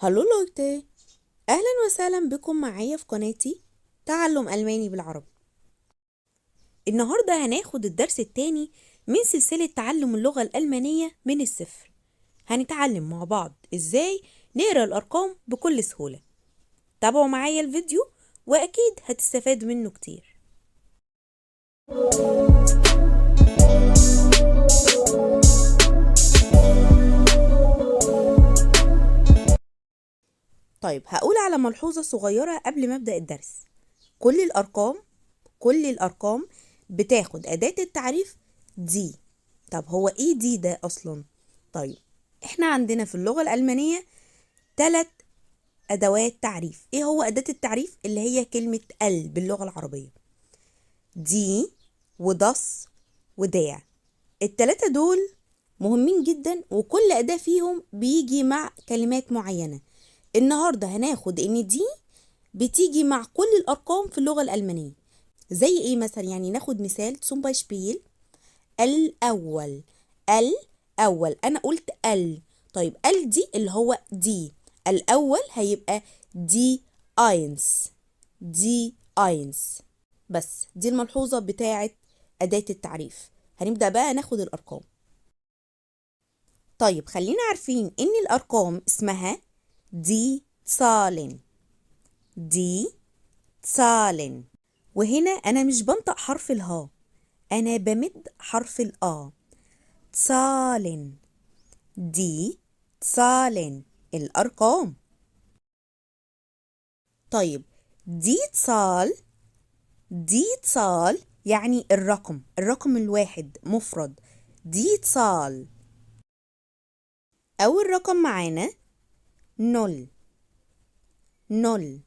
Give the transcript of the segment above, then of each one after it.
Hallo Leute، أهلا وسهلا بكم معايا في قناتي تعلم ألماني بالعربي. النهاردة هناخد الدرس الثاني من سلسلة تعلم اللغة الألمانية من الصفر. هنتعلم مع بعض إزاي نقرأ الأرقام بكل سهولة. تابعوا معايا الفيديو وأكيد هتستفادوا منه كتير. طيب هقول على ملحوظة صغيرة قبل ما أبدأ الدرس. كل الأرقام بتاخد أداة التعريف die. طب هو إيه die ده أصلا؟ طيب إحنا عندنا في اللغة الألمانية 3 أدوات تعريف. إيه هو أداة التعريف؟ اللي هي كلمة ال باللغة العربية، die و das و der. التلاتة دول مهمين جدا، وكل أداة فيهم بيجي مع كلمات معينة. النهاردة هناخد إن die بتيجي مع كل الأرقام في اللغة الألمانية. زي إيه مثلا؟ يعني ناخد مثال، zum Beispiel الأول. الأول أنا قلت ال، طيب ال دي اللي هو die، الأول هيبقى die eins، die eins. بس دي الملحوظة بتاعة أداة التعريف. هنبدأ بقى ناخد الأرقام. طيب خلينا عارفين إن الأرقام اسمها die Zahlen، die Zahlen. وهنا أنا مش بنطق حرف الها، أنا بمد حرف الآ. Zahlen، die Zahlen، الأرقام. طيب die Zahl، die Zahl يعني الرقم، الرقم الواحد مفرد، die Zahl. أول رقم معانا null، null،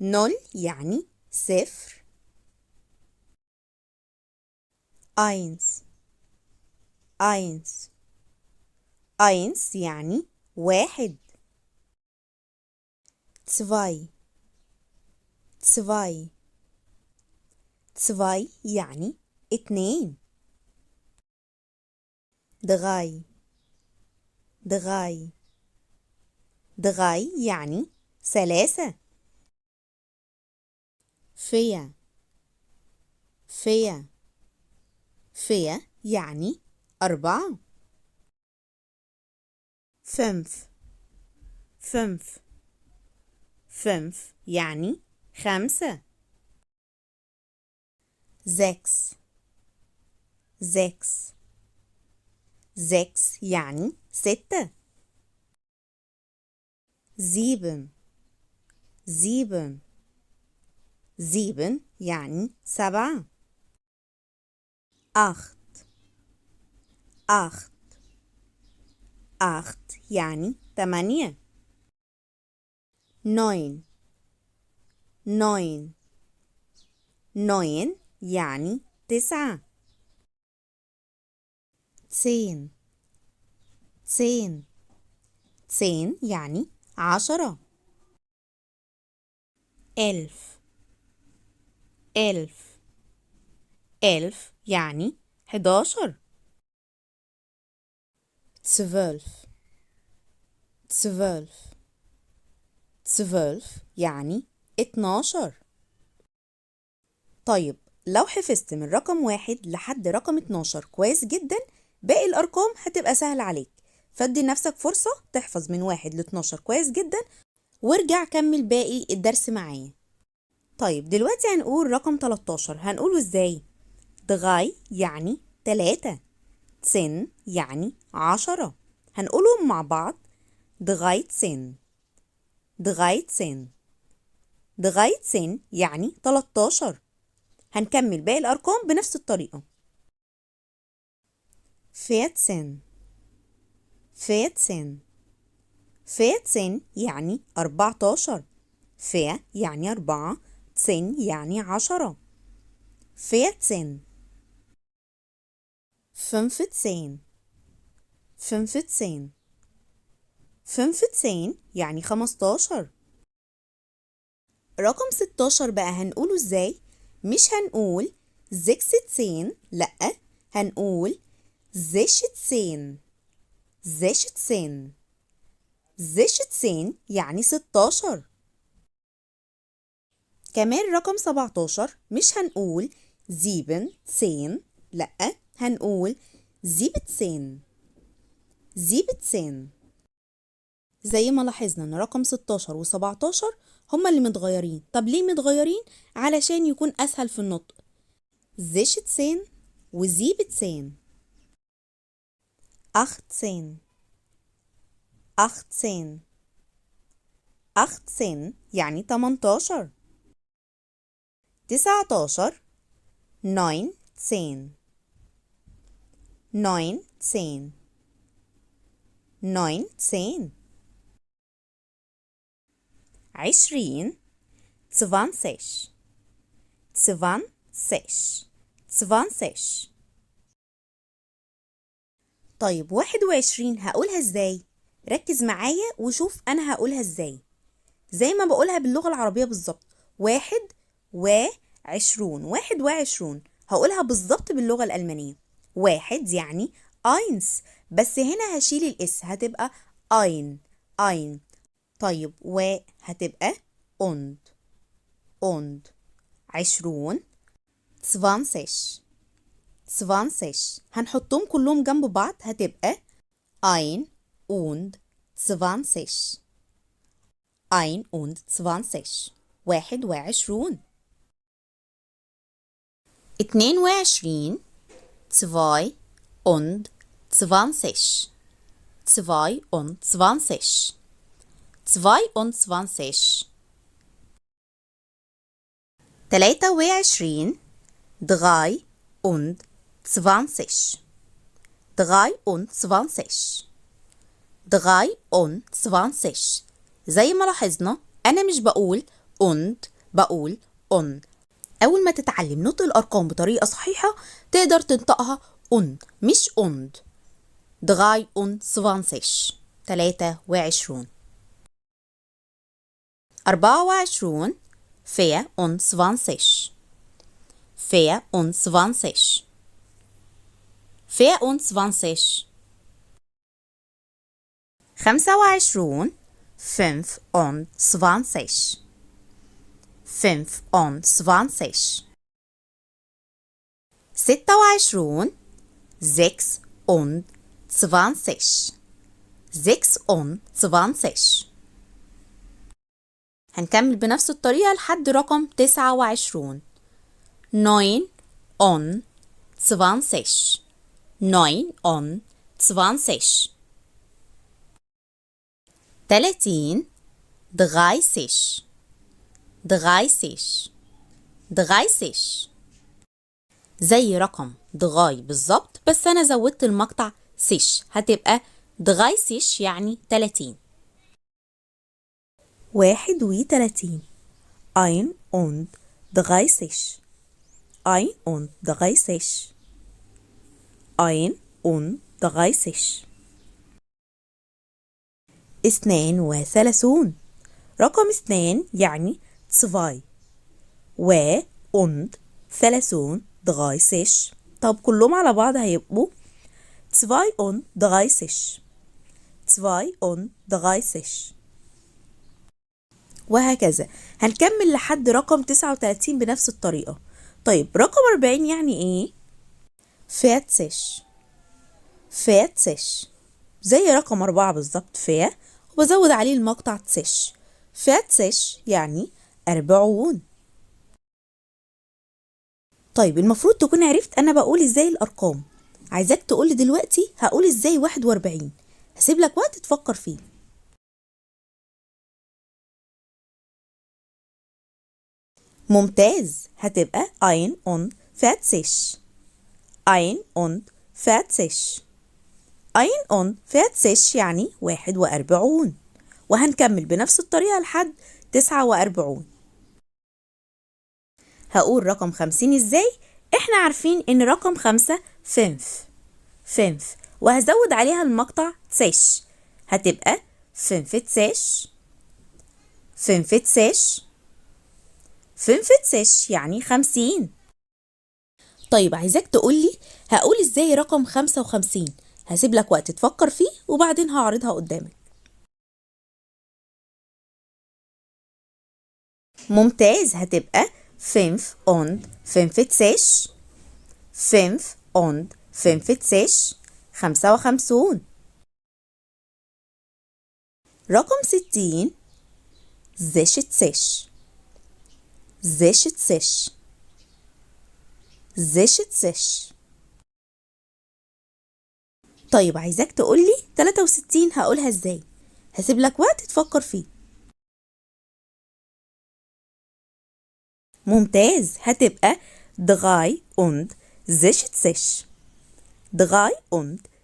null يعني صفر. eins، eins، eins يعني واحد. zwei، zwei، zwei يعني اتنين. drei، drei، drei يعني ثلاثة. vier، vier، vier يعني أربعة. fünf، fünf، fünf يعني خمسة. sechs، sechs، sechs يعني ستة. sieben، sieben، sieben يعني سبعة. acht، acht، acht يعني تمانية. neun، neun، neun يعني تسعة. zehn، zehn، zehn يعني 10. elf، elf، elf يعني 11. zwölf، zwölf، zwölf يعني 12. طيب لو حفظت من رقم 1 لحد رقم 12 كويس جدا، باقي الأرقام هتبقى سهلة عليك. فادي لنفسك فرصة تحفظ من 1 ل 12 كويس جدا، وارجع كمل باقي الدرس معايا. طيب دلوقتي هنقول رقم 13، هنقوله ازاي؟ drei يعني 3، zehn يعني 10. هنقولهم مع بعض dreizehn، dreizehn، dreizehn يعني 13. هنكمل باقي الأرقام بنفس الطريقة. vierzehn، vierzehn، vierzehn يعني 14. vier يعني 4، zehn يعني 10. vierzehn. fünfzehn، fünfzehn، fünfzehn يعني 15. رقم 16 بقى هنقوله ازاي؟ مش هنقول sechzehn، لأ هنقول sechzehn، sechzehn. sechzehn يعني 16. كمان رقم 17 مش هنقول siebenzehn، لأ هنقول siebzehn، siebzehn. زي ما لاحظنا ان رقم 16 و17 هما اللي متغيرين. طب ليه متغيرين؟ علشان يكون اسهل في النطق. sechzehn و siebzehn. achtzehn، achtzehn، achtzehn يعني 18. 19، neunzehn، neunzehn، neunzehn. 20، zwanzig، zwanzig، zwanzig. طيب 21 هقولها ازاي؟ ركز معايا وشوف انا هقولها ازاي. زي ما بقولها باللغة العربية بالظبط، 21، 21 هقولها بالظبط باللغة الألمانية. واحد يعني eins، بس هنا هشيل ال s، هتبقى ein، ein. طيب و هتبقى und، und. 20، zwanzig، zwanzig. هنحطهم كلهم جنب بعض هتبقى einundzwanzig، einundzwanzig، 21. 22، zweiundzwanzig، zweiundzwanzig، zweiundzwanzig. 23، dreiundzwanzig، dreiundzwanzig، dreiundzwanzig. زي ما لاحظنا أنا مش بقول und، بقول un. أول ما تتعلم نطق الأرقام بطريقة صحيحة تقدر تنطقها un مش und. dreiundzwanzig، 23. 24، vierundzwanzig، vierundzwanzig، vierundzwanzig. 25، fünfundzwanzig، fünfundzwanzig. 26، sechsundzwanzig، sechsundzwanzig. هنكمل بنفس الطريقة لحد رقم 29، neunundzwanzig، neunundzwanzig. 30، dreißig، dreißig، dreißig. زي رقم drei بالظبط، بس أنا زودت المقطع zig، هتبقى dreißig يعني 30. 31، einunddreißig، einunddreißig، einunddreißig. 32، رقم 2 يعني zwei، و und ثلاثون dreißig. طب كلهم على بعض هيبقوا zweiunddreißig، zweiunddreißig، وهكذا. هنكمل لحد رقم 39 بنفس الطريقة. طيب رقم 40 يعني ايه؟ vierzig، vierzig، زي رقم 4 بالظبط vier، وبزود عليه المقطع zig. vierzig يعني 40. طيب المفروض تكون عرفت أنا بقول إزاي الأرقام. عايزاك تقولي دلوقتي هقول إزاي 41. هسيب لك وقت تفكر فيه. ممتاز، هتبقى einundvierzig، einundvierzig، einundvierzig يعني 41. وهنكمل بنفس الطريقة لحد 49. هقول رقم 50 ازاي؟ احنا عارفين ان رقم 5 fünf، fünf، وهزود عليها المقطع zig، هتبقى fünfzig، fünfzig، fünfzig يعني 50. طيب عايزاك تقولي هقول ازاي رقم 55. هسيب لك وقت تفكر فيه وبعدين هعرضها قدامك. ممتاز، هتبقى 55، 55، 55. رقم 60 sechzig، sechzig، sechzig. طيب عايزاك تقولي 63 هقولها ازاي؟ هسيب لك وقت تفكر فيه. ممتاز، هتبقى 63،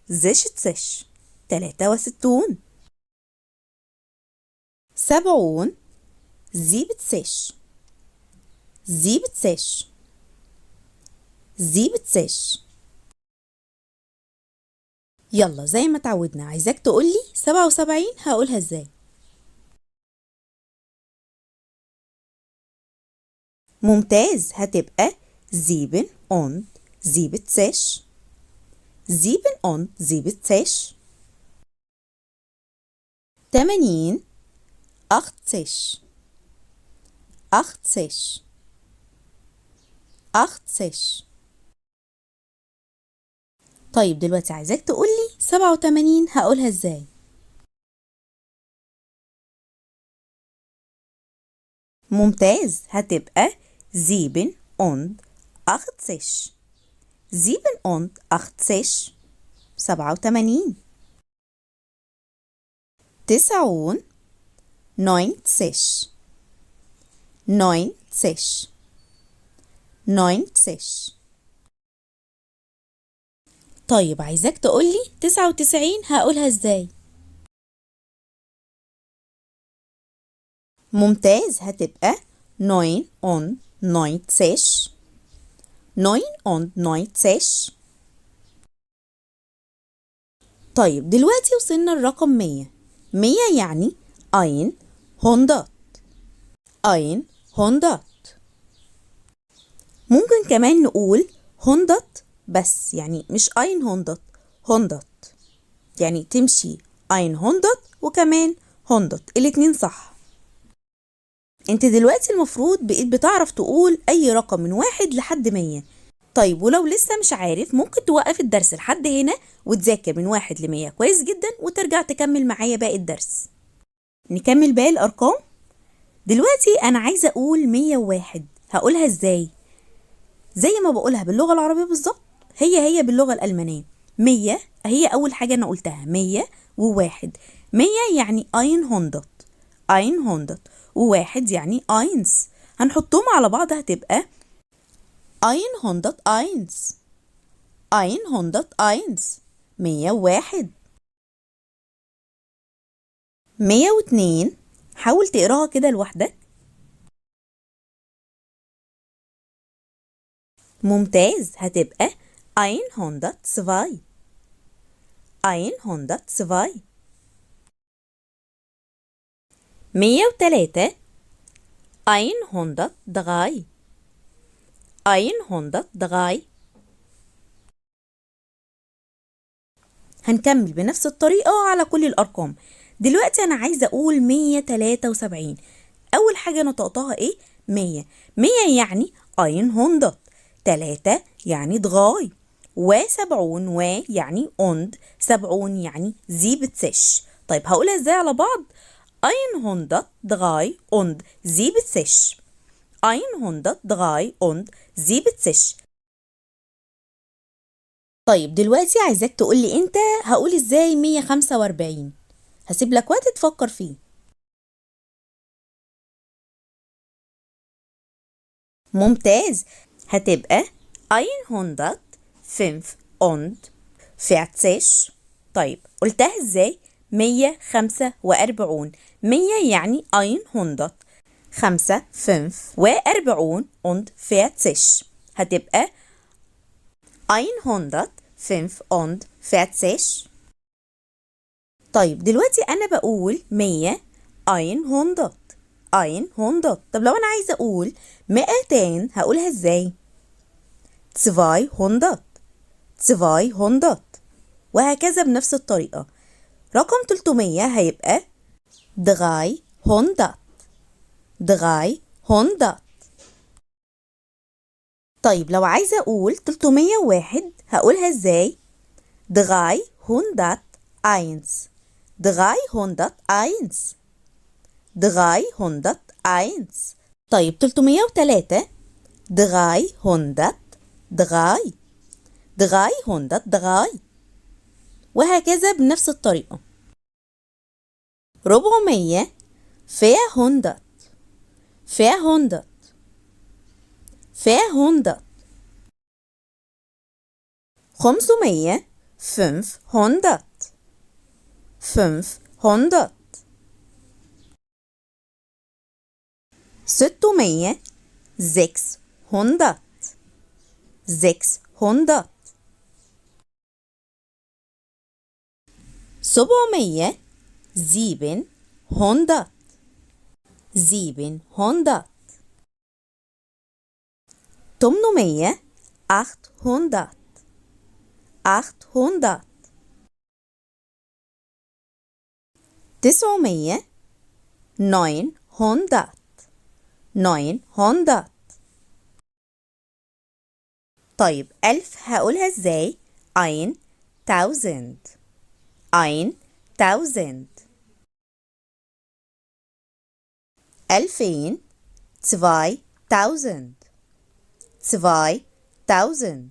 63، 63. 70 siebzig، siebzig، siebzig. يلا زي ما تعودنا عايزاك تقولي 77 هقولها ازاي؟ ممتاز، هتبقى 77، 77. 80 achtzig، achtzig، achtzig. طيب دلوقتي عايزاك تقولي 87 هقولها ازاي؟ ممتاز، هتبقى 87، 87، 87. 90 neunzig، neunzig، neunzig. طيب عايزاك تقولي 99 هقولها ازاي؟ ممتاز، هتبقى 99، 99. طيب دلوقتي وصلنا لرقم 100. 100 يعني einhundert، einhundert. ممكن كمان نقول hundert بس، يعني مش einhundert، hundert، يعني تمشي einhundert وكمان hundert، الاتنين صح. انت دلوقتي المفروض بقيت بتعرف تقول اي رقم من 1 لحد 100. طيب ولو لسه مش عارف ممكن توقف الدرس لحد هنا وتذاكر من 1 ل100 كويس جدا وترجع تكمل معايا باقي الدرس. نكمل باقي الارقام. دلوقتي انا عايزه اقول 101، هقولها ازاي؟ زي ما بقولها باللغه العربيه بالظبط، هي هي باللغه الالمانيه. 100 هي اول حاجه انا قلتها، 101. 100 يعني einhundert، einhundert، وواحد يعني eins. هنحطهم على بعض هتبقى einhunderteins، einhunderteins، 101. 102 حاول تقراها كده لوحدك. ممتاز، هتبقى 102، 102. 103 103، 103. هنكمل بنفس الطريقة على كل الأرقام. دلوقتي أنا عايزة أقول 173. أول حاجة نطقتها إيه؟ 100. 100 يعني einhundert، 3 يعني drei، وسبعون و يعني und، 70 يعني siebzig. طيب هقولها إزاي على بعض؟ 173، 173. طيب دلوقتي عايزاك تقولي انت هقول ازاي 145. هسيب لك وقت تفكر فيه. ممتاز، هتبقى 145. طيب قلتها ازاي؟ 145. 100 يعني 100، 5 5 وأربعون und vierzig، هتبقى 145. طيب دلوقتي أنا بقول 100 einhundert، einhundert. طب لو أنا عايزة أقول 200 هقولها إزاي؟ 200، 200، وهكذا بنفس الطريقة. رقم 300 هيبقى 300، 300. hundert. طيب لو عايزة أقول 301 هقولها إزاي؟ 301، 301، 301. طيب 303، 303، 303، وهكذا بنفس الطريقة. 400، 400، 400، 400. 500، 500، 500. 600، 600، 600. 700، 700، 700. 800، 800، 800. 900، 900، 900. طيب 1000 هقولها ازاي؟ 1000، 1000. 2000، 2000، 2000.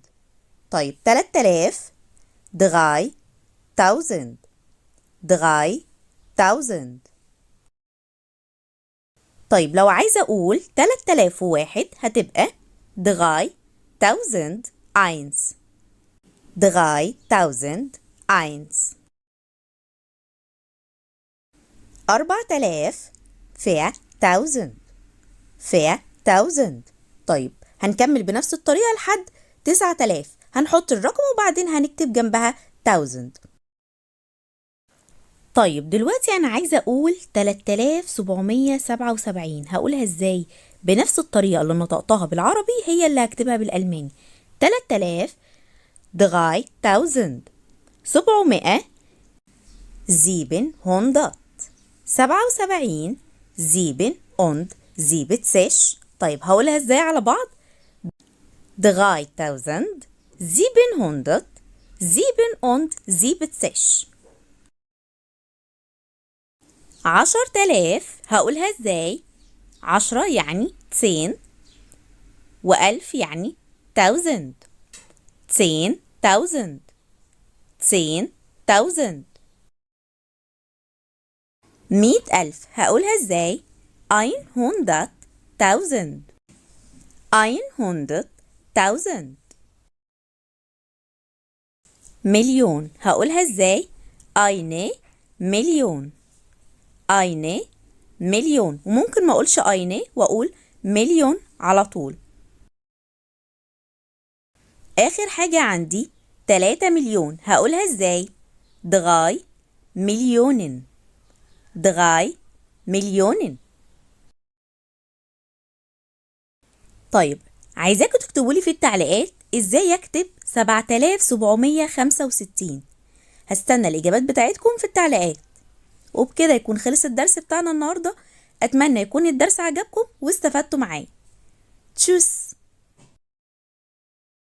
طيب 3000، 3000، 3000. طيب لو عايزة أقول 3001 هتبقى 3001، 3001. 4000، 4000، 4000. طيب هنكمل بنفس الطريقة لحد 9000، هنحط الرقم وبعدين هنكتب جنبها 1000. طيب دلوقتي أنا عايزة أقول 3777، هقولها إزاي؟ بنفس الطريقة اللي نطقتها بالعربي هي اللي هكتبها بالألماني. 3000، 3000، 700، 700، 77، 77. طيب هقولها إزاي على بعض؟ 3777. 10000 هقولها إزاي؟ 10 يعني 10، و1000 يعني 1000، 10000، 10000. 100000 هقولها إزاي؟ 100000، 100000. مليون هقولها إزاي؟ eine Million، eine Million. وممكن ما أقولش eine وأقول مليون على طول. آخر حاجة عندي 3 مليون، هقولها إزاي؟ drei Millionen، drei Millionen. طيب عايزاكم تكتبوا لي في التعليقات إزاي أكتب 7765. هستنى الإجابات بتاعتكم في التعليقات. وبكده يكون خلص الدرس بتاعنا النهاردة. أتمنى يكون الدرس عجبكم واستفدتوا معايا. تشوس.